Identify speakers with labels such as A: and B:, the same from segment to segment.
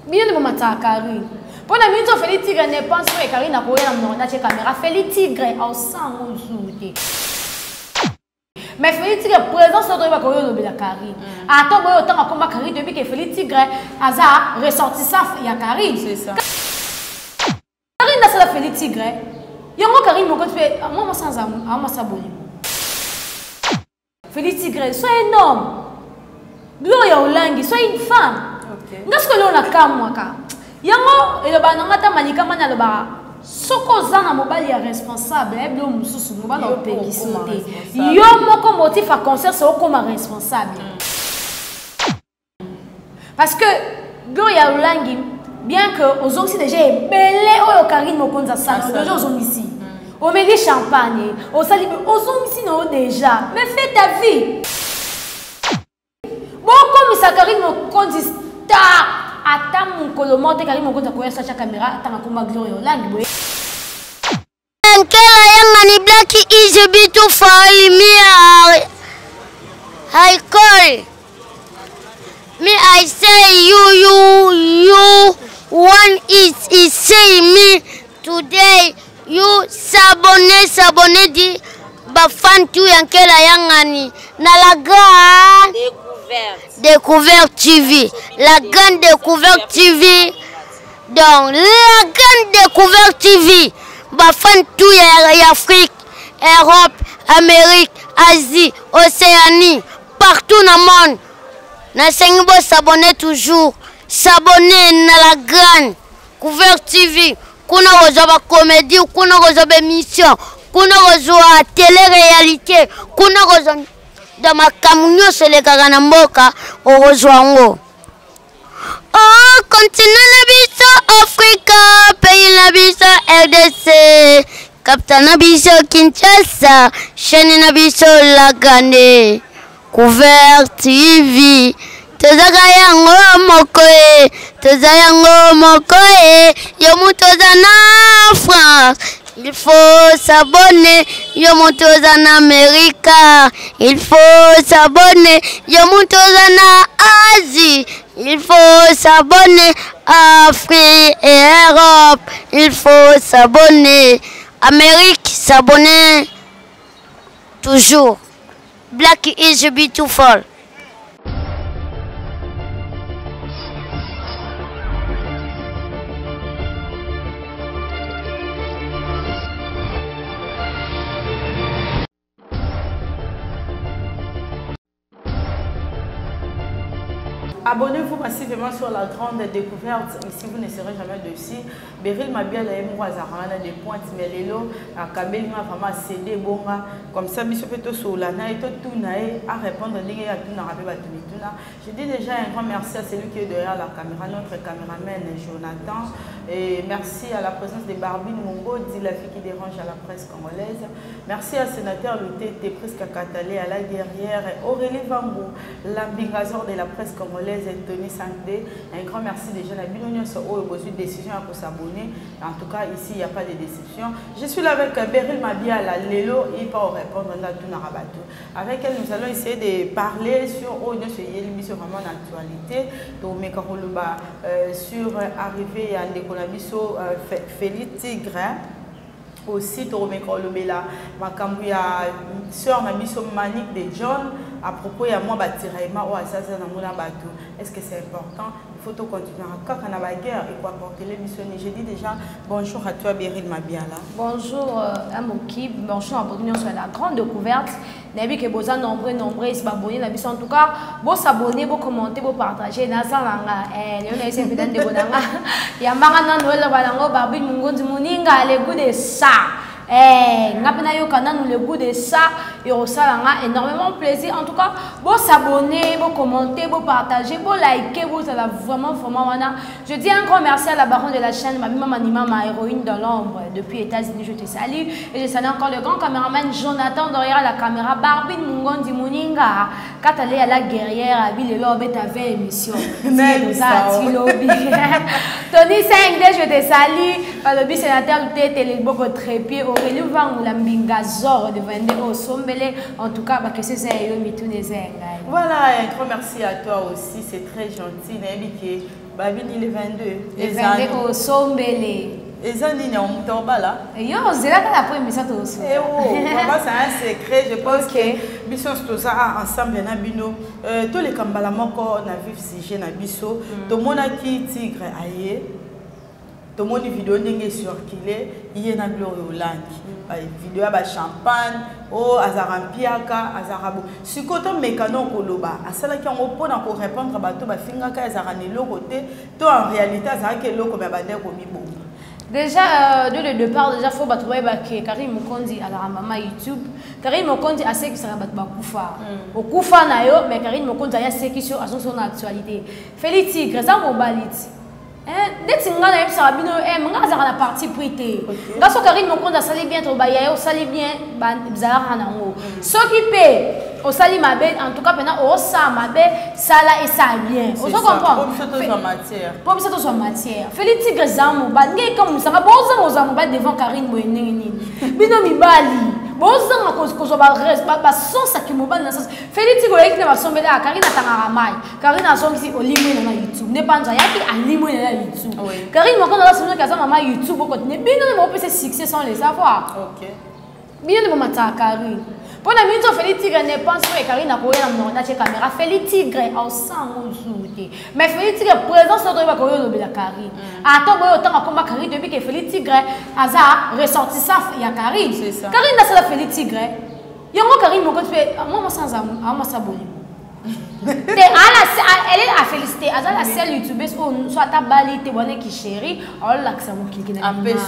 A: Bino nde bomataka Carine. Mpo na minzo Feli Tigre ne pense pas que Carine akoya na monoko natie caméra. Feli Tigre aosango lisusu te. Mais Feli Tigre présence na toyeba koyo olobela Carine. Ata boye otanga komba Carine toyebi ke Feli Tigre aza ressortissant ya Carine.
B: C'est ça.
A: Carine asala Feli Tigre. Yango Carine moko mpe mwa mwasi aza mwasi bolingo. Feli Tigre, sois un homme. Gloria Olangi, sois une femme.
B: Okay.
A: Nga sikoyo lelo nakamwaka. Yango elobaka na nga ata Malika Mani alobaka soki oza na mobali ya responsable ayebi yo mosusu mobali
B: Yo
A: opekisi yo
B: okoma
A: te.
B: responsable.
A: Yo moko motif ya conscience okoma responsable. Parce que Gloria Olangi, bien que ozongisi déjà ebele oyo Carine Mokonzi asala, déjà ozongisi. Omeli champagne, osali ozongisi na yo déjà. Mais fais ta vie. Bokomisa Carine Mokonzi star ata mokolo moko te Carine Mokonzi akoya sacha caméra atanga komba Gloria Olangi boye.
C: Nkela yangani black is beautiful me I call me I say you you you one is is say me today you s'abonner s'abonner di bafan tu ya Nkela yangani na la grande
D: découverte
C: découverte TV la grande découverte TV Donc la grande découverte TV ba fan tout ya, ya Afrique, Europe, Amérique, Asie, Océanie, partout na monde. Nasengi bo s'abonner toujours, s'abonner na la grande couverte TV. Kuna kozwa ba comédie, kuna kozwa ba émission, kuna kozwa télé réalité, kuna kozwa da makambo nyonso elekaka na mboka okozwa yango. Oh, continent na biso Afrika, pays na biso RDC, capitale na biso Kinshasa, chaîne na biso La Grande, Couvert TV. Tozaka yango moko e, toza yango moko e, yo moto oza na France. Il faut s'abonner, yo moto oza na Amerika. Il faut s'abonner, yo moto oza na Asie. Il faut s'abonner, Afrique et Europe. Il faut s'abonner, Amérique, s'abonner toujours. Black is beautiful.
B: Abonnez-vous massivement sur la grande découverte. Ici, vous ne serez jamais dessus. Beryl Mabiala et moi, Zarana des pointes, mais lelo, Akabeli m'a vraiment cédé bonga. Comme ça, biso pe to solana et to tuna à répondre ndenge ya tuna rabe ba tuna. Je dis déjà un grand merci à celui qui est derrière la caméra, notre caméraman Jonathan. Et merci à la présence de Barbine Mongodi, la fille qui dérange à la presse congolaise. Merci à sénateur Lutete, Prisca Katale, à la guerrière Aurélie Vambou, l'ambingazor de la presse congolaise Tony 5D. Un grand merci déjà à bino nyonso oyo bozwi décision ya s'abonner. En tout cas, ici, il n'y a pas de déception. Je suis là avec Beryl Mabiala, lelo, il peut répondre à tout Narabatou. Avec elle, nous allons essayer de parler sur oyo nyonso eyeli biso vraiment en actualité. Donc, Mekaroloba, sur arrivée ya ndeko na biso Félix Tigre. Aussi, tokomeka kolobela makambo ya sœur na biso Manique de John à propos ya mwa ba tiraillement oyo azaza nango na bato. Est-ce que c'est important? Il faut to continuer kaka na ba guerre et quoi apporter les missions. Je dis déjà bonjour à toi Beryl Mabiala.
A: Bonjour Amoki, bonjour à vous sur la grande découverte. Nayebi ke boza nombreux, nombreux, ba abonner na biso. En tout cas, bo s'abonner, bo commenter, bo partager. Naza nanga, leo na yese peda ndeko nanga. Yambanga na Noël ba nango Barbie Mungonzi Muninga, le goût de ça. Nga pe nayoka nanu le goût de ça et osala nga énormément plaisir. En tout cas, bo s'abonner, bo commenter, bo partager, bo liker, bo zala vraiment vraiment wana. Je dis un grand merci à la baronne de la chaîne, ma maman Nima, ma héroïne dans l'ombre depuis États-Unis, je te salue. Et je salue encore le grand caméraman Jonathan derrière la caméra, Barbine Mungondi Muninga, Katale à la guerrière, Abi le Lobe, ta veille émission. Tony 5D, je te salue. Balobi sénateur Tete, le boko trépied, Aurélie Vangou, la Mbinga Zor de Vendée au Sombele. En tout cas, bah, que c'est ça, yo, mitoune, c'est
B: Voilà, un grand merci à toi aussi, c'est très gentil. Nayebi ke Babini le 22.
A: Le 22 osombele.
B: Eza nini ya moto obala?
A: Yo ozela kaka po émission tozo.
B: Eh oh, vraiment c'est un secret, je pense okay. que biso toza ensemble na bino. Euh, toleka mbala moko na vif sujet na biso. Mm. Tomonaki tigre aye. Tomoni video ndenge circuler ye na Gloria Olangi. Mm. Ba video ya ba champagne, oh azara mpiaka, azara bo. Sikoyo tomeka no koloba asalaki yango mpo na korépondre bato bafingaka azalaka na eloko te to en réalité azalaki eloko me abandaki komibomba.
A: Déjà, euh, dès le départ, déjà, faut bato bayeba ke Karine Mokonzi azalaka mama YouTube. Karine Mokonzi asekisaka bato bakufa. Mm. Okufa na yo, mais Karine Mokonzi aya asekisi yo, azongisi yo na actualité. Feli Tigre, eza mobali ti. Eh, neti nga nayebisaka bino eh, nga azalaka na parti pris te. Nga so Karine Mokonzi asali bien to baya ye osali bien, bazalaka nango. Mm. Soki mpe osali mabe, en tout cas mpena osala mabe, sala esala bien. Ozo comprendre? Po biso tozwa matière. Feli Tigre eza mobali, nge ekamusaka bozanga ozala mobali devant Karine boye ndenge nini? Bino mibali bozanga kozwa basonsaki mobali na sens. Feli Tigre oyaki na basombeli, ah Karine atangaka mai. Karine azongisi olimwe na YouTube. Nde panza ayaki alimwe na YouTube. Karine Mokonzi aza soki aza mama YouTube okontinue bino nde bopesa succès sans le savoir.
B: Okay.
A: Bino nde bomataka Karine. Mpo na minso Feli Tigre ne pense pas que Karine akoya na monoko natie caméra. Feli Tigre aosango zulu te. Mais Feli Tigre présence na toyeba koyo olobela Karine. Ata boyo otanga komba Karine toyebi ke Feli Tigre aza ressortissant ya Karine. Karine asala Feli Tigre. Yango Karine Mokonzi mpe mwa mwasi aza mwasi bolingo. Te ala elle est à féliciter aza la seule youtubeuse oyo so ata bali te bwana ki chéri aolakisa mokili na apesi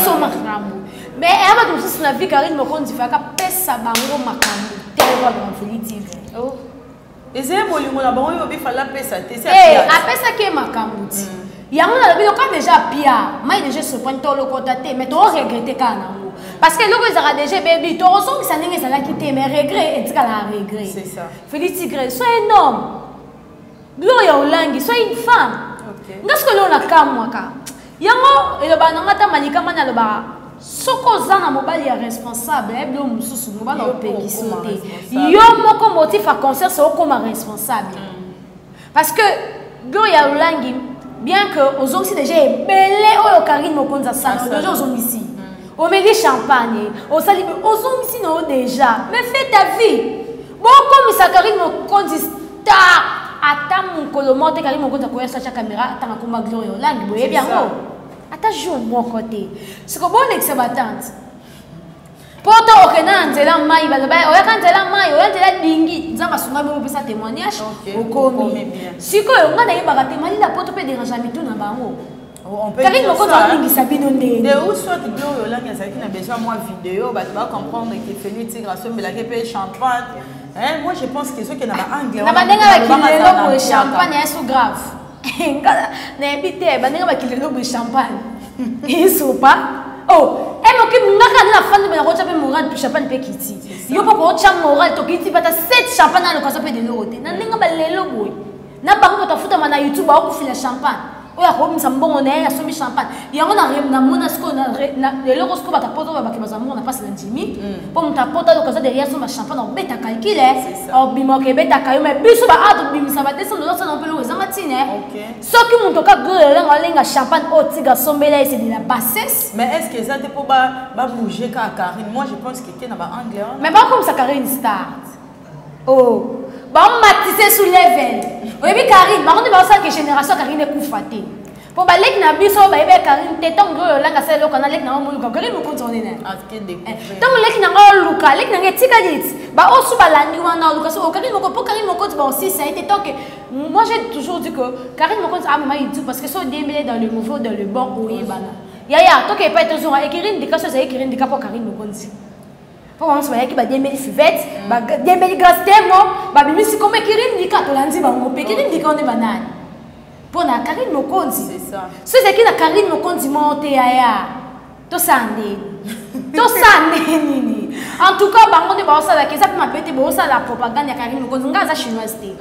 A: yo makambo mais eya bato mosusu na vie Karine Mokonzi faka pesa bango makambo te oyo Feli Tigre.
B: Ezali bolingo na bango oyo bifala apesa te.
A: Apesaki ye makambo ti. Yango nalobi loka déjà pia mai déjà esopani tolokota te mais toregrete kaka nango parce que eloko ezalaka déjà ebebi tokozongisa ndenge ezalaki te mais regret etikalaka regret. Feli Tigre sois un homme, Gloria Olangi sois une femme. Nga soki eloko nakamwaka yango elobaka nanga ata Malika mani alobaka soki oza na mobali ya responsable ayebi yo mosusu mobali opekisi yo te yo moko motif ya conscience okoma responsable. Parce que Gloria Olangi bien que ozongisi déjà ebele oyo Karine Mokonzi asala déjà ozongisi omeli champagne osali ozongisi na yo déjà mais fais ta vie bokomisa Karine Mokonzi star ata mokolo moko te Karine Mokonzi akoya so atya caméra atanga komba Gloria Olangi boyebi yango ata jour moko te siko bolekisa batante poto okenda na nzela mai baloba oyaka nzela mai oya nzela dingi nzambe asunga bongo opesa témoignage okomi sikoyo ngai nayebaka te malila poto mpe dérange mitu na bango. Karine Mokonzi alingisa bino ndenge.
B: De où soit Gloria Olangi azalaki na besoin mwa vidéo bato ba comprendre que Feli Tigre asombelaki mpe champagne. Hein, moi je pense que soki na ba anglais
A: na bandenge bakilelo boye champagne ya so grave. Nayebi te bandenge bakilelo boye champagne esopa. Oh, emoki ngaka na fandi bana kotya mpe moral champagne mpe kiti. Yo mpo kotya moral tokiti pata 7 champagne na lokaso mpe deloko te. Na ndenge balelo boye. Na bango bato afutama na YouTube bakofila champagne. Oyo akobimisa mbongo na ye asombi champagne. Yango na namona sikoyo eloko sikoyo bato apoto babaki bazwa mbongo na mpasi na ndimi. Mpo moto apota lokaso derrière asomba champagne akobeta calcul obima okebetaka yo mais biso ba a tobimisa ba 200 dollars sana mpe eloko ezanga ntina. Soki moto ka Gloria Olangi alenga champagne oyo Tigre asombela ye c'est de la bassesse.
B: Mais est-ce que eza te mpo ba bouger kaka Karine? Moi je pense que ke na ba anglais wana.
A: Mais bakomisa Karine star. Oh, bamatise sous level. Oyebi Karine, bango nde baosala ke génération Karine ekufa te. Po baleki na biso bayebi Karine te ntango Gloria Olangi asala eloko na leki na bango moluka Karine Mokonzi wana nani? Ntango leki na ngai oluka, leki na ngai etikali ti baosu balandi wana oluka so Karine Mokonzi po Karine Mokonzi baosisa ye te tant que moi j'ai toujours dit que Karine Mokonzi a mama YouTube parce que so odembele dans le mauvais ou dans le bon oyebana. Yaya toke epai tozonga ekiri ndika so ezali ekiri ndika po Karine Mokonzi. Po bango bayaki badembeli Fivette, badembeli Grace Temo, babimisi koma ekiri ndika tolandi bango mpe ekiri ndika nde banani. Mpo na Karine Mokonzi. So ezalaki na Karine Mokonzi moko te yaya. Tosala ndeni. Tosala ndeni nini. En tout cas bango nde baosalaka eza mpe mabe te baosala propagande ya Karine Mokonzi. Nga aza chinoise te.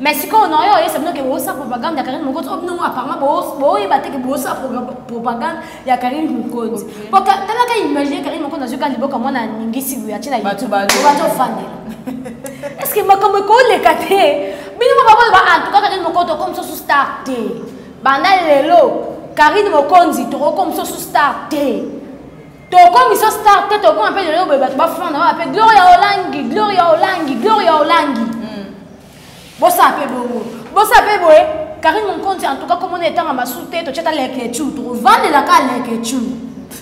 A: Mais sikoyo na oyo oyesa bino ke bosala propagande ya Karine Mokonzi, oyo bino apparemment boyeba te ke bosala propagande ya Karine Mokonzi. Po talaka imagine Karine Mokonzi azwi kaka liboka mwana aningisi boye atie na YouTube. Bato ofandela. Est-ce que makambo ekoleka te? Bino moko boloba en tout cas Karine Mokonzi tokomisa su star te. Banda lelo Karine Mokonzi tokokomisa su star te. Tokomisa star te, tokoma mpe lelo boye bato bafanda wana mpe Gloria Olangi, Gloria Olangi, Gloria Olangi. Bosala mpe bongo, bosala mpe boye. Karine Mokonzi en tout cas komona etanga masu te, totia ta lekechu, tovandelaka lekechu.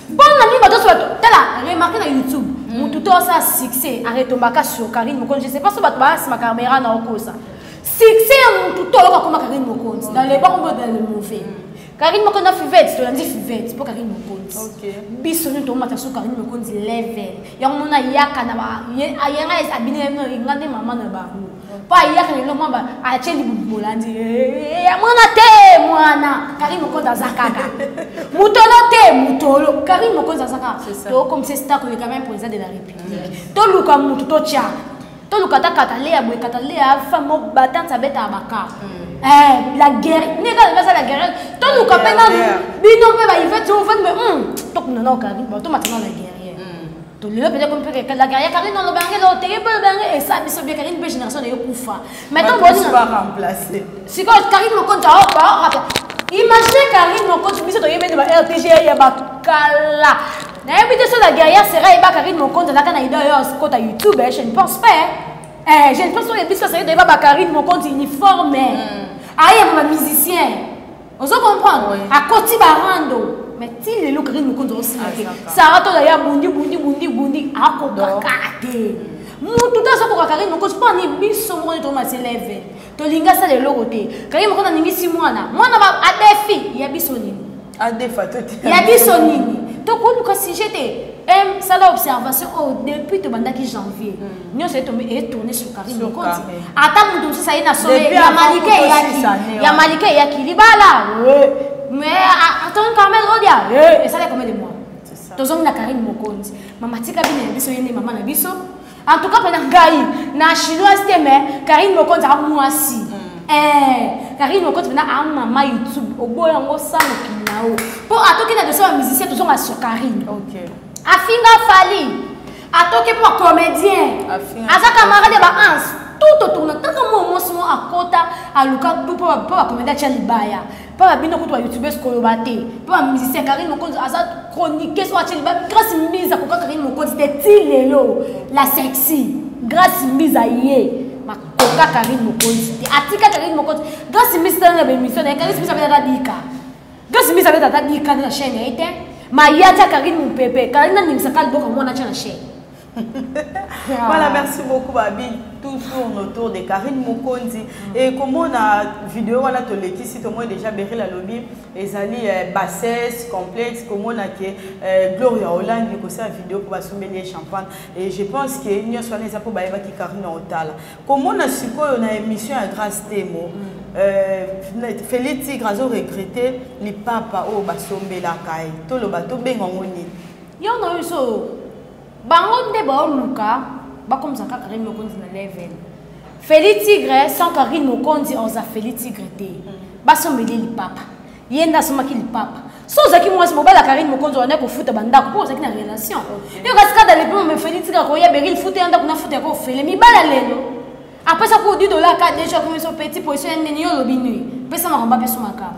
A: Mpona nini bato nyonso bato tala remarque na YouTube, motu to osala succès aretombaka sur Karine Mokonzi. Je sais pas so bato baya nsima caméra na okosa succès ya motu to oyoka koma Karine Mokonzi dans le bon ou dans le mauvais. Karine Mokonzi na Fivette, tolandi Fivette mpo Karine Mokonzi. Biso nyonso tokomata so Karine Mokonzi level yango mona ayaka na ayenga abini nga nde mama na bango mpo ayaka lelo mwa atie libumu bolandi ya mwana te mwana Karine Mokonzi aza kaka mutolo te mutolo Karine Mokonzi aza kaka tokomisa star koleka même président de la République. Toluka mutu totya, toluka ata kataleya boye, kataleya femme batanse abetaka baka la guerre nde kaka baza la guerre. Toluka mpe nanu bino mpe baivete ofandi mpe tokunda nao Karine, tomata nao la guerrière. Tolelo peut-être comme mpe la guerrière Karine oloba yango elo teke mpe oloba yango esa biso bien. Karine mpe génération na ye kufa maintenant.
B: Boni
A: sikoyo Karine Mokonzi aorapela, imagine Karine Mokonzi, biso toyebi ba RTG ya bakala. Nayebi te so la guerrière sera yeba Karine Mokonzi azalaka na idée oyo kota YouTube. Je ne pense pas, eh, je ne pense pas. Biso seri toyeba ba Karine Mokonzi uniforme ayeba ba musicien, ozo comprendre, akoti barando. Mais ti lelo Karine Mokonzi osila te. Sara tola ya bundi bundi bundi bundi akokaka te, mutu te azokoka Karine Mokonzi. Mpo ani biso moko nde tomasi level, tolingi asala eloko te. Karine Mokonzi aningisi mwana mwana adefi ya biso nini?
B: Adefa to te.
A: Ya biso nini? Tokoluka sujet te. Sala observation oyo depuis tobandaki janvier nyonso etourne sur Karine Mokonzi. Ata moto mosusu aye na sommet ya Malike eyaki, ya Malike eyaki libala, mais atongi Carmel Odia esali combien de mois? Tozongi na Karine Mokonzi. Mama tika bino ya biso, ye nde mama na biso. En tout cas mpena ngai na chinoise te, mais Karine Mokonzi aza mwasi. Karine Mokonzi mpena a mama YouTube, oboya yango sa mokili na yo mpo atoki na dossier ya musicien. Tozonga sur Karine. Afinga Fali, atoki mpo bacomédien, aza camarade ya baanse tout otourna kaka mwa mwasi mo akota aluka tu mpo bacomédien atya libaya mpo babino kutu bayoutubes koloba te mpo bamusicien. Karine Mokonzi aza chroniqueuse oyo atya libaya. Grâce Mbiza akoka Karine Mokonzi te ti lelo. La sexy Grâce Mbiza ye makoka Karine Mokonzi te, atika Karine Mokonzi. Grâce Mbiza tala na baémission na ye, Karine Mbiza abetaka dika, Grâce Mbiza abetaka dika na chaîne na ye te. Maya tia Karine mopepe, Karine aningisaka liboka mwana atya na chaîne.
B: Voilà, merci beaucoup Babi. Tout tourne autour de Karine Mokonzi. Et comment on a vidéo wana tolekisi to moi déjà Beryl alobi ezali bassesse complexe, comment on a que Gloria Hollande ko sa vidéo pour basombeli champagne et je pense que nyonso wana eza po bayebaki Karine Otala. Comment na sikoyo na émission ya Grâce Temo, Félix Tigre azo regretter lipapa oyo basombelaka ye, toloba tobenga yango nini?
A: Yo na biso bango nde baoluka bakomisa kaka Karine Mokonzi na level. Félix Tigre sans Karine Mokonzi oza Félix Tigre te. Basombeli lipapa, ye nde asomaki lipapa. So ozalaki mwasi mobali ya Karine Mokonzi, wana kofuta bandako mpo ozalaki na relation yo, kasi kada lepe mome Félix Tigre akoya Beril futa ya ndako na futa ya kofele mibala lelo apesa ko 10 $ ka déjà komi so petit position ya nini yo olobi nini, pesa makambo, apesa makambo.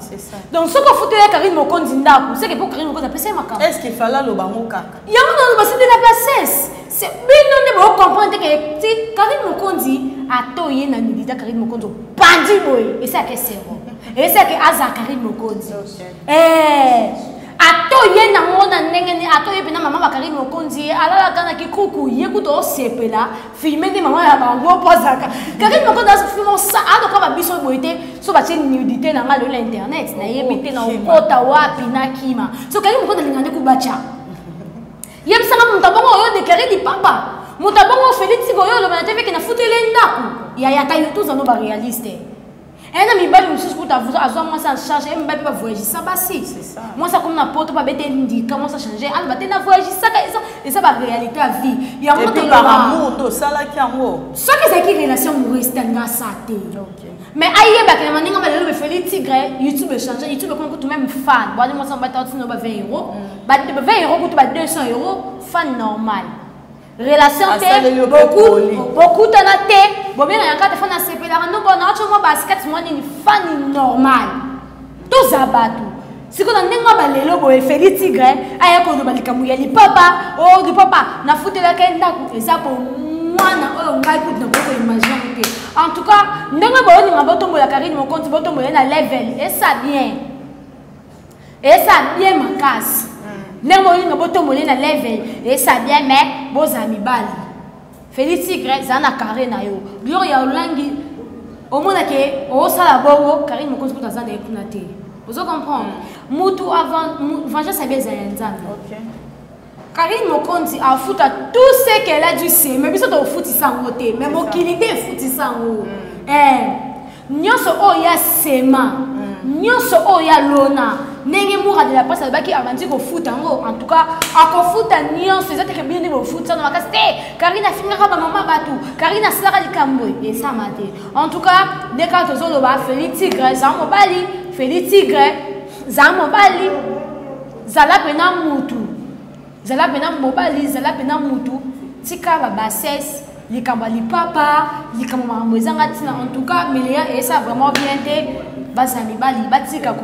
A: Donc soki ofuteli ya Karine Mokonzi ndako, seke mpo Karine Mokonzi apesa ye makambo.
B: Est ce qu'il fallait aloba yango kaka?
A: Yango naloba sinde na bassesse, bino nde bocomprendre te ke ti Karine Mokonzi ata oye na nudité, Karine Mokonzi opandi boye esalaka esengo, esalaka aza Karine Mokonzi. Ata oye nango na ndenge nini, ata oye mpena mama bakarine Mokonzi alalaka na kikuku, ye kuta osepela filme nde mama ya bango mpo azalaka Karine Mokonzi azofilme adoka babiso boye te. So batie nudité na nga lelo na internet, nayebi te na okota wapi nakima. So Karine Mokonzi alinga nde kubatya, yebisanga moto abongo oyo déclaré lipapa, moto abongo Félix Tiko oyo oloba na te veke nafuteli ndako yaya ta yo. Tozano baréaliste eye na mibali mosusu kuta azwa mwasi en charge ye, mibali mpe bavoyagisaka basi. Mwasi akomi na poto, babete ndika, mwasi achange, aloba te navoyagisaka. Eza baréalité ya vie yango.
B: Tosalaki yango.
A: Soki ezalaki relation amoureuse te, nga asa te. Mais ayebaka na maninga malelo befeli tigre. YouTube echange, YouTube ekomi kutu même fan bwani mwasi bata otino ba 20 €, ba 20 € kutu ba 200 €. Fan normal, relation te, bokutana te. Bobengaka nga te fani asepelaka ndobo na otyo mwa basket mwa nini fani normal. Toza bato. Sikoyo na ndenge balelo boye Feli Tigre aya koloba likambo ya lipapa, oh lipapa nafutelaka ye ndako eza bomwana oyo ngai kutu nakoki koimagine yango te. En tout cas ndenge boyoninga botombola Karine Mokonzi botombola ye na level esa bien. Esa bien makasi. Ndenge boyoninga botombola ye na level esa bien mais bozala mibali. Feli Tigre zala na carré na yo. Gloria Olangi omona ke osala bongo Karine Mokonzi kutu aza na ye kuna te. Ozo comprendre? Mutu avant vengeance abe ezala ya Nzambe.
B: Okay.
A: Karine Mokonzi afuta tout ce qu'elle a dû semer. Biso tofutisa yango te, mais mokili nde efutisa yango. Eh, nyonso oyo ya sema, nyonso oyo ya lona, ndenge Moura de la presse alobaki abandi kofuta yango, en tout cas akofuta nyonso. Eza te ke bino nde bofutisa na makasi te. Karine afingaka bamama bato, Karine asalaka likambo esama te. En tout cas nde kaka tozoloba Feli Tigre za mobali, Feli Tigre za mobali, zala pena mutu, zala pena mobali, zala pena mutu, tika ba bassesse, likambo ya lipapa, likambo makambo ezanga ntina. En tout cas Mileya esa vraiment bien te, bazala mibali batika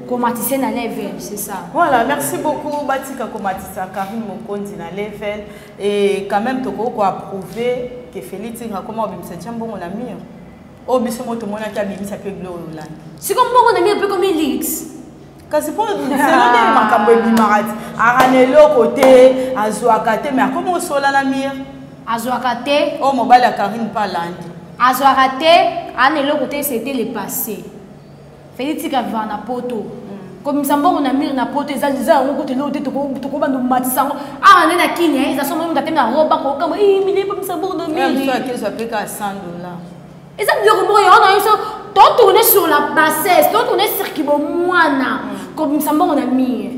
A: komatise na level, c'est ça.
B: Voilà, merci beaucoup. Batika komatisa Karine Mokonzi na level et quand même toko ko approuver que Félix Tigre akoma obimisa tia mbongo na mur. Oyo biso moto tomonaki abimisa mpe Gloria Olangi.
A: Siko mbongo na mur mpe komi leaks.
B: Kasi mpo selo nde makambo ebimaka ti aka na eloko te, azwaka te, mais akoma osola na mur.
A: Azwaka te.
B: Oyo mobali ya Karine mpe alandi.
A: Azwaka te, ana eloko te, c'était le passé. Félix Tigre avivaka na poto. Komisa mbongo na mur na poto eza eza yango kutu eloko te, tokobanda komatisa yango. Awa nde na Kini, eza somo moto atemi na roba kokamba, eh, mine komisa mbongo na mur.
B: Eh, mosusu akezwa mpe kaka $100.
A: Eza biloko moko yango na biso totourne sur la bassesse, totourne sur kibomwana, komisa mbongo na mur.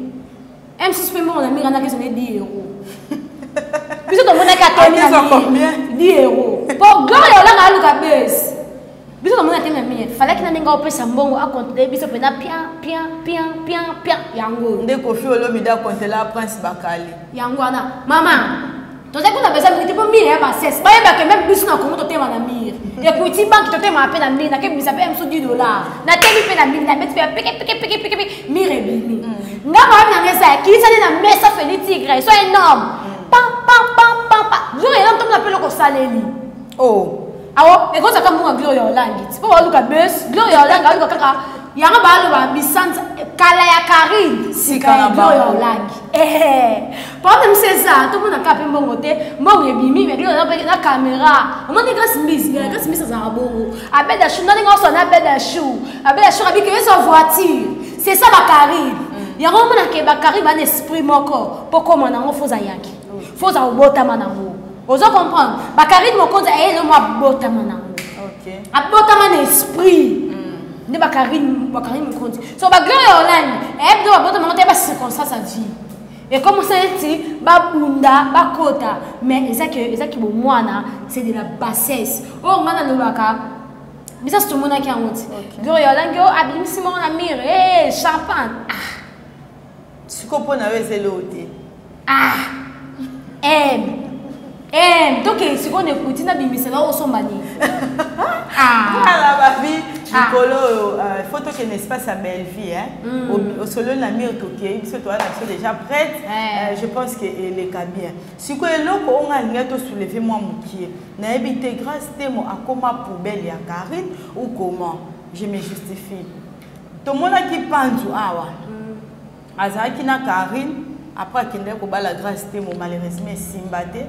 A: M6 mpe mbongo na mur wana akezwa ne 10 euros. Biso tomonaki atemi na
B: Akezwa
A: mur.
B: combien?
A: 10 euros. Po Gloria Olanga aluka buzz. Biso tomoni atemi na mur. Falaki na ndenge opesa mbongo akontele biso mpena pia pia pia pia pia yango.
B: Nde Koffi Olomide akontela Prince Bakali.
A: Yango wana mama tozali kuna beza mingi te mpo mire ya bassesse bayebaka meme biso na Congo totema na mire ekuti banque totema mpe na mire nakebimisa mpe mosu $10 natemi mpe na mire nabeti mpe ya peke peke peke peke peke mire ebimi. Nga mabe na nga eza ya kilisa nde na mesa Feli Tigre so énorme pam pam pam pam pam jour ela ntomona mpe eloko osaleli.
B: Oh.
A: Awo ekozaka mbongo ya Gloria Olangi ti mpo baluka bus Gloria Olangi aluka kaka yango baloba bisanza kala ya Karine sika ya Gloria Olangi. Eh, problème c'est ça, tomona kaka mpe mbongo te, mbongo ebimi mais Gloria mpe na caméra. Omoni Grace Mbisi, Grace Mbisi azalaka bongo. Abeda chou, ndenge nyonso na Abeda chou. Abeda chou abiki yeso voiture. C'est ça ba Karine. Yango omona ke ba Karine ba na esprit moko po koma nango foza yaki. Foza obotama nango. Ozo comprendre? Ba Karine Mokonzi ayele mo abotama nango.
B: Okay.
A: Abotama na esprit. Nde ba Karine, ba Karine Mokonzi. So ba Gloria Olangi, eh bino babotama nango te ba circonstance ya vie. Et comme ça eti ba bunda ba kota mais ezaki ezaki bomwana, c'est de la bassesse. Oh ngana lobaka bisa tomonaki yango ti. Gloria Olangi oh abimisi moko na mire, eh champagne. Ah.
B: Siko mpo na yo eza eloko te.
A: Ah. M. M. Donc siko na ekuti na bimisela osomba nini? Ah.
B: Voilà babi likolo oyo, faut tokende espace ya Bellevue, hein. Osololi na mire tokei biso toza na biso déjà prête. Je pense que eleka bien. Sikoyo eloko oyo nga alingai to soulever mwa mokie. Nayebi te Grâce Temo akoma poubelle ya Karine ou comment? Je me justifie. Tomonaki Panzu awa. Azalaki na Karine après akendaki kobala Grâce Temo, malheureusement esimba te.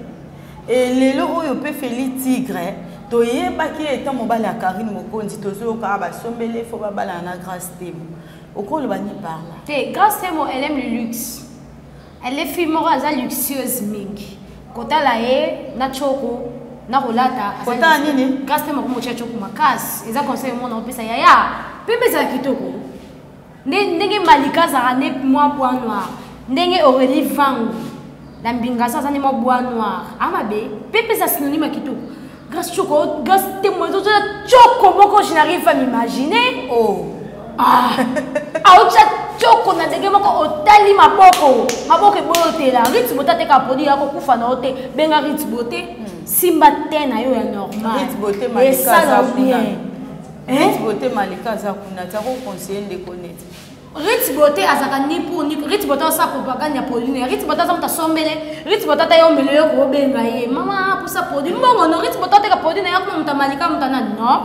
B: Et lelo oyo pe Feli Tigre toyebaki ye etant mobali ya Karine Mokonzi, tozoyoka basombele fo babalana na Grâce Temo. Okoloba ni par là?
A: Te, Grâce Temo elle aime le luxe. Elle est fille moko aza luxueuse mingi. Kotala ye na choko na kolata.
B: Kotala nini?
A: Grâce Temo akomotia choko makasi. Eza conseil moko na opesa yaya. Pembe ezala kitoko. Ndenge Malika azalaka nde mwa bois noir. Ndenge Aurélie Vangu na mbinga aza nde mwa bois noir. Amabe, pembe eza synonyme ya kitoko. Grâce choko, grâce Temo, ezozola choko moko, je n'arrive pas à m'imaginer.
B: Oh.
A: Ah. Aotia choko na ndenge moko otali maboko. Maboko eboyotela. Ritz Bote ateka produit ya kokufa na yo te. Benga Ritz Bote. Simba te na yo ya normal. Esala bien.
B: Rit Beauté Malika aza kuna ti ako conseiller ndeko neti.
A: Rit Beauté azalaka ni pour ni Rit Beauté asala propagande ya produit na ye. Rit Beauté aza moto asombele. Rit Beauté ata yo omele yo kobenga ye. Mama pusa produit mbongo no Rit Beauté ateka produit na ye akoma moto ya Malika moto na non.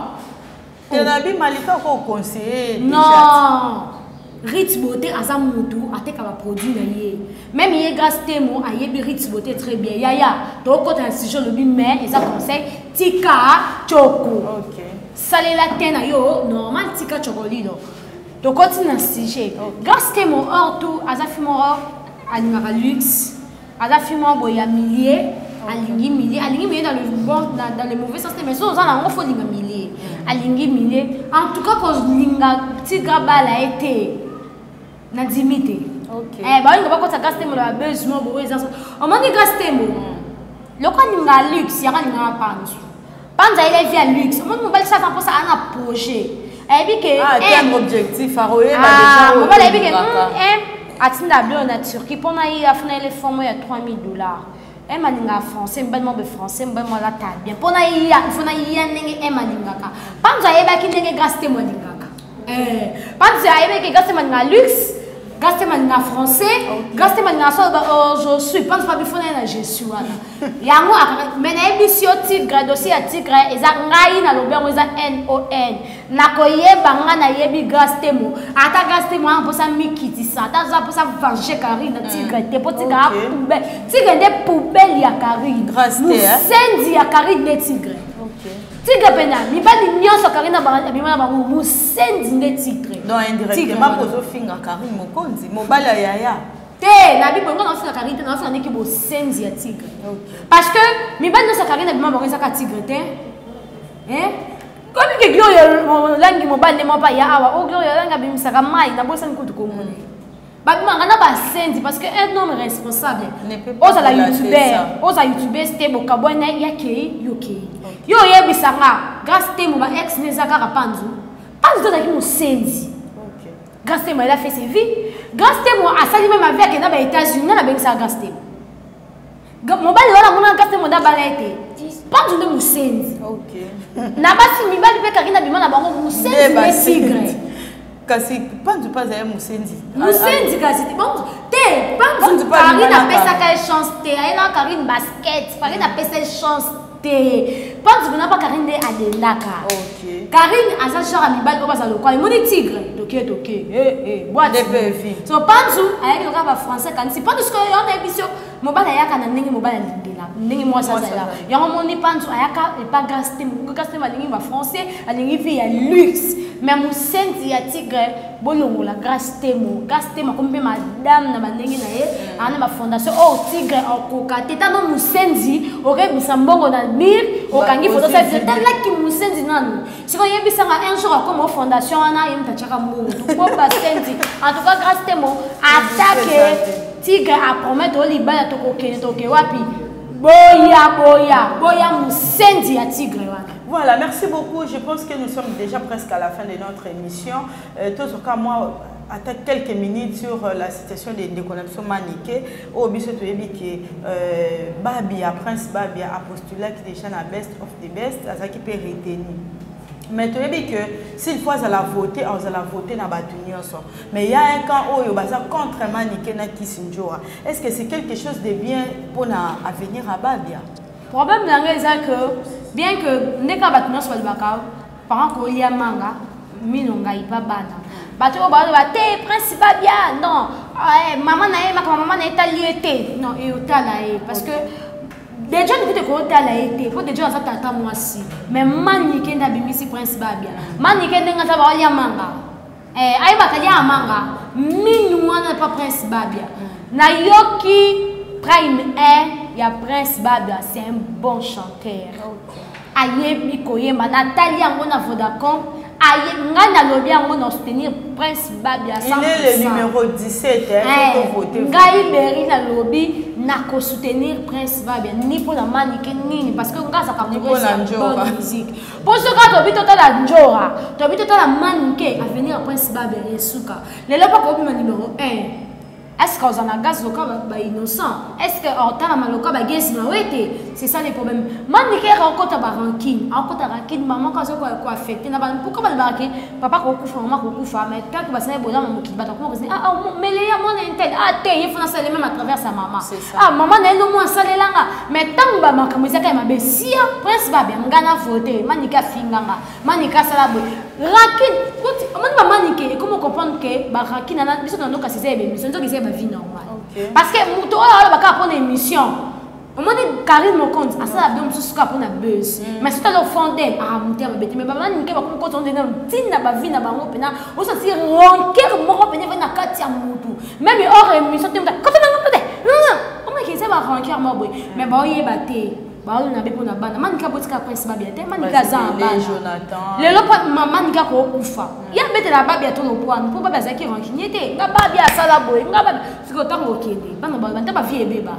B: Te na bi Malika ko conseiller
A: Non. Rit Beauté aza mutu ateka ba produit na ye. Même ye Grâce Temo ayebi Rit Beauté très bien. Yaya, tokota na sujet lobi mais eza conseil tika choko.
B: Okay.
A: Salela te na yo normal tika chokolilo. Tokoti na sujet. Okay. Grâce Temo or tout aza fi moko alingaka luxe. Aza fi moko boye ya millier. Alingi millier, alingi millier dans le bon dans, dans le mauvais sens mais so oza na ngo faut linga millier. Alingi millier. En tout cas kolinga tigre bala ete. Nandimi te.
B: Okay.
A: Eh, balinga bakota Grâce Temo na ba buzz mo boye eza. Omoni Grâce Temo. Loko alinga luxe, yaka alinga panzu. Panza ele vie ya luxe. Omoni mobali sa mposa ana projet. Ayebi ke
B: ah, atteindre objectif akoyeba déjà.
A: Mobali ayebi ke atinda bilo na Turquie mpona ye afuna ele forme ya 3000 $. M alingaka français, mobali moko français, mobali moko alata bien. Mpona ye ifo na ye ndenge M alingaka. Panza ayebaki ndenge Grâce Temo alingaka. Eh, Panza ayebaki Grâce Temo alingaka luxe. Grâce Temo alingaka français. Grâce Temo alingaka so oh, je suis. Panza pa bifo na ye na je suis wana. Yango akaka mais nayebisi yo tigre, dossier ya tigre eza ngai nalobi yango eza non. Nakoyeba ngai nayebi Grâce Temo. Ata Grâce Temo wana mposa mikitisa, ata aza mposa venger Karine na tigre te, po tigre a poubelle. Tigre nde poubelle ya Karine. Mosenzi ya Karine nde tigre. Tigre pena mibali nyonso Karine abima na bango mosenzi nde tigre.
B: Donc indirectement kozofinga Karine Mokonzi, mobali ya yaya.
A: Te na bibo ngo naofinga Karine te, naofinga ndeki bosenzi ya tigre. Parce que mibali nyonso Karine abima bango ezaka tigre te. Hein? Komi ke Gloria olangi mobali nde moko ya awa, o Gloria olangi abimisaka mai na bosani kutu komona. Babimaka na basenzi parce que un homme responsable ozala youtubeur, oza youtubeuse te, bokabwana ya kei yo kei. Yo oyebisanga Grâce Temo ba ex ne eza kaka panzu. Panzu tozalaki mosenzi. Grâce Temo elle a fait ses vies. Grâce Temo asali même avec na ba États-Unis na bengisaka Grâce Temo. Mobali wana mona Grâce Temo ndabala ete panzu nde mosenzi. Na basi mibali mpe Karine abima na bango mosenzi nde tigre.
B: Kasi panzu mpe azali mosenzi.
A: Mosenzi kasi te bon te panzu Karine apesaka ye chance te, ayelaka Karine basket, Karine apesa ye chance te. Panzu mpena mpa Karine nde alelaka. Karine aza genre ya mibali oyo baza lokola emoni tigre toke toke boîte. So panzu ayaki lokola ba français kanisi panzu sikoyo yo nayebi so mobali ayaka na ndenge mobali alingela ndenge mwasi azala yango moni panzu ayaka epa Grâce Temo. Grâce Temo alingi ba français, alingi vie ya luxe, mais mosenzi ya tigre bolongola Grâce Temo. Grâce Temo akomi mpe madame na bandenge na ye, ana ba fondation oyo tigre okoka te. Tano mosenzi okebisa mbongo na mire okangi foto sa talaki mosenzi nanu sikoyo oyebisanga un jour akoma o fondation wana ye moto atiaka mbongo po basenzi. En tout cas Grâce Temo atake tigre apromettre o libala tokokende toke wapi boya boya boya mosenzi ya tigre wana.
B: Voilà, merci beaucoup. Je pense que nous sommes déjà presque à la fin de notre émission. Tozoka moi ata quelques minutes sur la situation de ndeko na biso Manike. Oyo biso toyebi ke Babia, Prince Babia a postulé déjà na best of the best, azaki pe retenu. Mais toyebi que s'il faut azala voter, azala voter na batu nyonso. Mais il y a un camp oyo baza contre Manike na Kisindjora. Est-ce que c'est quelque chose de bien pour na avenir à Babia?
A: Problème na ngai eza que bien que ndeka bato nyonso balobaka parent kolia manga mino ngai pa bana bato oyo baloba te Prince Babia non, mama na ye makambo mama na ye tali ye te non eyotala ye parce que déjà nikuti kootala ye te po déjà aza tata mwasi. Mais Manike nde abimisi Prince Babia. Manike ndenge aza baolia manga ayebaka lia manga minu wana pa Prince Babia. Nayoki prime 1 ya Prince Babia, c'est un bon chanteur. Ayebi koyemba, natali yango na Vodacom, aye ngai nalobi yango na soutenir Prince Babia.
B: Il est le numéro 17, hein, faut voter.
A: Ngai Beri nalobi nako soutenir Prince Babia ni mpona Manike nini parce que ngai azalaka bonne musique. Po soki tobi totala Njora, tobi totala Manike, avenir ya Prince Babia esuka lelo mpo kobima numéro 1. Est-ce que oza na gaz loka ba innocent? Est-ce que otalama loka bagesi na we te? C'est ça le problème. Manike akota ba rancune, akota rancune, maman ko azo ko affecter na ba pourquoi ba ba papa ko kufa, maman ko kufa, mais tant que ba sala bolamu mokili bato ko ah ah meleya mwana intel ah te ye fona sala même à travers sa maman. Ah maman na ye mo asalelanga, mais tant ba makambo ezaka ya mabe sia prince babia nga na voter, Manike afinganga, Manike asala boye. Rancune, omoni ba Manike ekoma comprendre que ba rancune na biso na ndoka seza ya émission, nzoka eza ba vie normale. Parce que moto oyo alobaka mpona émission omoni Karine Mokonzi asala bio mosusu kaka mpona buzz, mais soki aza fond d'elle ah moto ya mabe te. Mais bamani mike bakomi kota ndenge ntina bavie na bango mpena osati rancœur moko pene evandi na kati ya motu, même hors émission te, moto kota nango te, omonaki eza ba rancœur moko boye, mais baoyeba te baolona be mpona bana. Manika botika Prince Babia te, Manika aza na bana lelo mpo Manika kokufa ye abetela Babia to lopwani mpo Babia azalaki rancunier te. Nga Babia asala boye, nga Babia sikoyo ntango okende bana banta bavie ebeba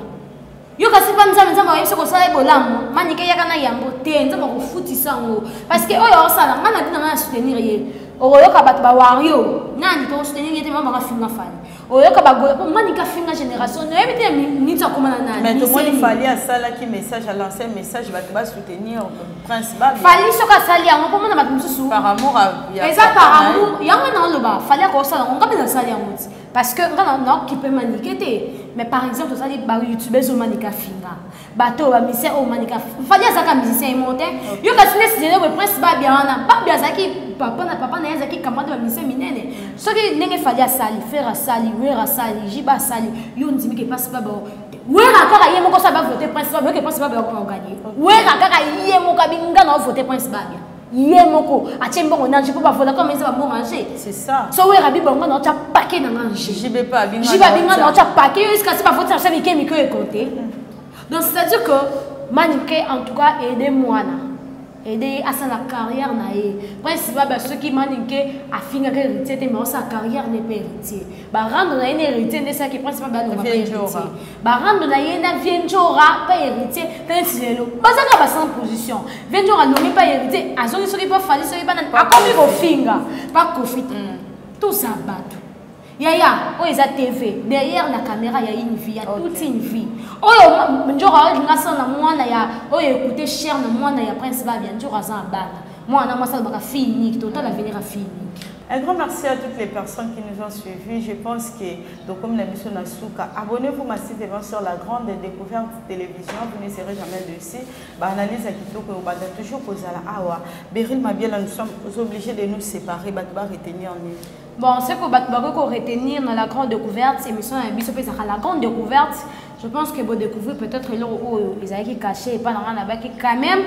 A: yo, kasi mpa Nzambe, Nzambe ayebisi kosala ye bolamu. Manike yaka na yango te, Nzambe akofutisa yango parce que oyo aosala nga na bino, nga na soutenir ye. Okoyoka bato bawario nani tokosoutenir ye te, mama bakafinga Fali, oyoka bagola po Manike afinga génération, nayebi te nini akoma na nani.
B: Mais tomoni Fali asalaki message, alance message, bato basoutenir Prince Babia.
A: Fali soki asali yango mpo mona bato mosusu
B: par amour.
A: Eza par amour yango na oloba Fali akosala yango, nga mpe nasali yango ti parce que nga naokipe Manike te. Mais par exemple tozali bayoutubeurs oyo Manike afinga, bato oyo bamusicien oyo Manike, Fali azalaka musicien ye moko te. Yo kasi nde sidele boye Prince Babia wana, Babia azalaki papa na papa na ye azalaki camarade ya bamusicien minene. Soki ndenge Fali asali, Ferre asali, Wera asali, Jiba asali, yo ndimi ke Prince Babia, Wera kaka ye moko so bavote Prince Babia, oke Prince Babia oganye. Wera kaka ye moko abinga na ovote Prince Babia, ye moko atie mbongo na nje mpo bavola comme eza bambongo anje.
B: C'est ça.
A: So Wera bi bongo na otya pake na nga nje.
B: JB mpe abinga.
A: JB abinga na otya pake yo esika si bavoti na mike mike oyo ekonte. Donc c'est à dire que Manike en tout cas aide mwana, aide ye asala carrière na ye. Prince Babia soki Manike afingaka Héritier te, mais osala carrière ne mpe Héritier barando na ye na Héritier nde esalaki Prince Babia alonga mpe Héritier barando na ye na Vie Njora mpe Héritier mpe neti lelo bazaka ba sans position. Vie Njora alongi mpe Héritier azongi soki mpo Fali soki bana akomi kofinga bakofi te. Toza bato yaya, oyo eza TV, derrière la caméra ya une vie ya toute une vie oyo Njora olinga asala na mwana ya oyo écoute cher na mwana ya Prince Babia. Njora aza na bana, mwana mwasi alobaka fille unique, total avenir ya fille unique.
B: Un grand merci à toutes les personnes qui nous ont suivis. Je pense que, donc, comme la mission Nasuka, abonnez-vous massivement sur la Grande Découverte Télévision. Vous ne serez jamais déçus. Bah, analyse à Kitoko, bah, toujours kozala awa. Beryl Mabiala, nous sommes obligés de nous séparer. Bah, tu vas retenir.
A: Bon, ce que bato bakoki retenir dans la Grande Découverte, émission ya biso mpe ezalaka la Grande Découverte, je pense que bodécouvrir peut-être eloko oyo ezalaki caché epa na nga na baki quand même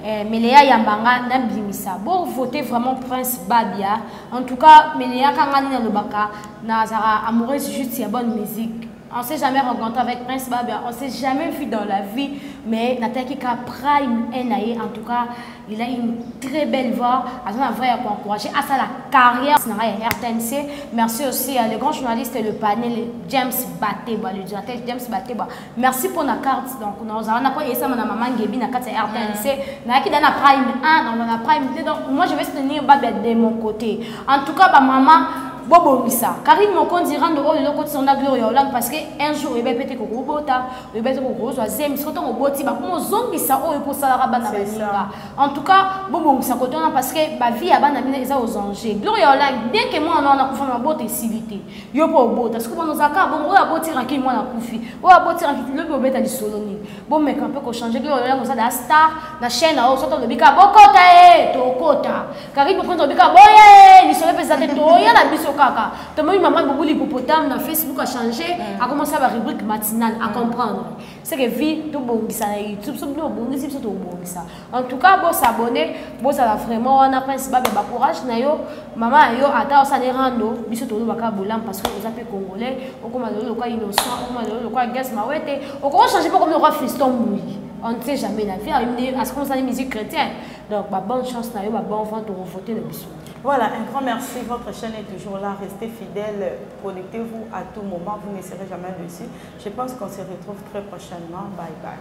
A: eh, Meleya yambanga nabimisa bovote vraiment Prince Babia. En tout cas Meleya kanga nini alobaka, nazalaka amoureuse juste ya bonne musique. On s'est jamais rencontré avec Prince Babia, on s'est jamais vu dans la vie, mais nataki ka prime naye. En tout cas, il a une très belle voix, aza na voix ya koencourager asa la carrière na ngai ya RTNC. Merci aussi à le grand journaliste et le panel James Bateba, le directeur James Bateba. Merci pour la carte. Donc nazala na po esama na mama Ngebi na kati ya RTNC. Nayaki da na prime 1, dans la prime 2. Donc moi je vais soutenir Babia de mon côté. En tout cas ba maman bobongisa Karine Mokonzi rando oyo eloko otisanga Gloria Hollande, parce que un jour oyebi pe te kokobota, oyebi te kokozwa zemi, soki ntango oboti bakoma ozongisa oyo mpo osalaka bana baninga. En tout cas bobongisa kote wana parce que bavie ya bana bino eza aux enjeux. Gloria Hollande, bien que mwana wana akufa na mabota esili te, yo mpo obota soki bana ozalaka bongo, oyo aboti ranki mwana akufi, oyo aboti ranki lobi obeta lisolo nini? Bomeka mpe kochange. Gloria Hollande oza da star na chaîne na oyo, soki olobi kaka bokota ye tokota. Karine Mokonzi olobi kaka boye lisolo mpe eza te, toya na biso kaka. Tomoni mama Bubuli Hippopotame na Facebook achange, akomasa ba rubrique matinale à comprendre c'est que vie tobongisa na YouTube. So bino bobongisi, biso tobongisa. En tout cas bosabone, bozala vraiment wana. Prince Babia, bacourage na yo, mama na yo ata osali rando, biso tolobaka bolamu parce que oza mpe congolais. Okoma lelo lokwa Innocent, okoma lelo lokwa Gas Mawete, okochange mpe okomi lokwa Fiston Mbui, on ne sait jamais la vie à ce qu'on sali musique chrétienne. Donc ba bonne chance na yo, ba bon vent, tokovote na biso.
B: Voilà, un grand merci. Votre chaîne est toujours là. Restez fidèles. Connectez-vous à tout moment. Vous ne serez jamais déçus. Je pense qu'on se retrouve très prochainement. Bye bye.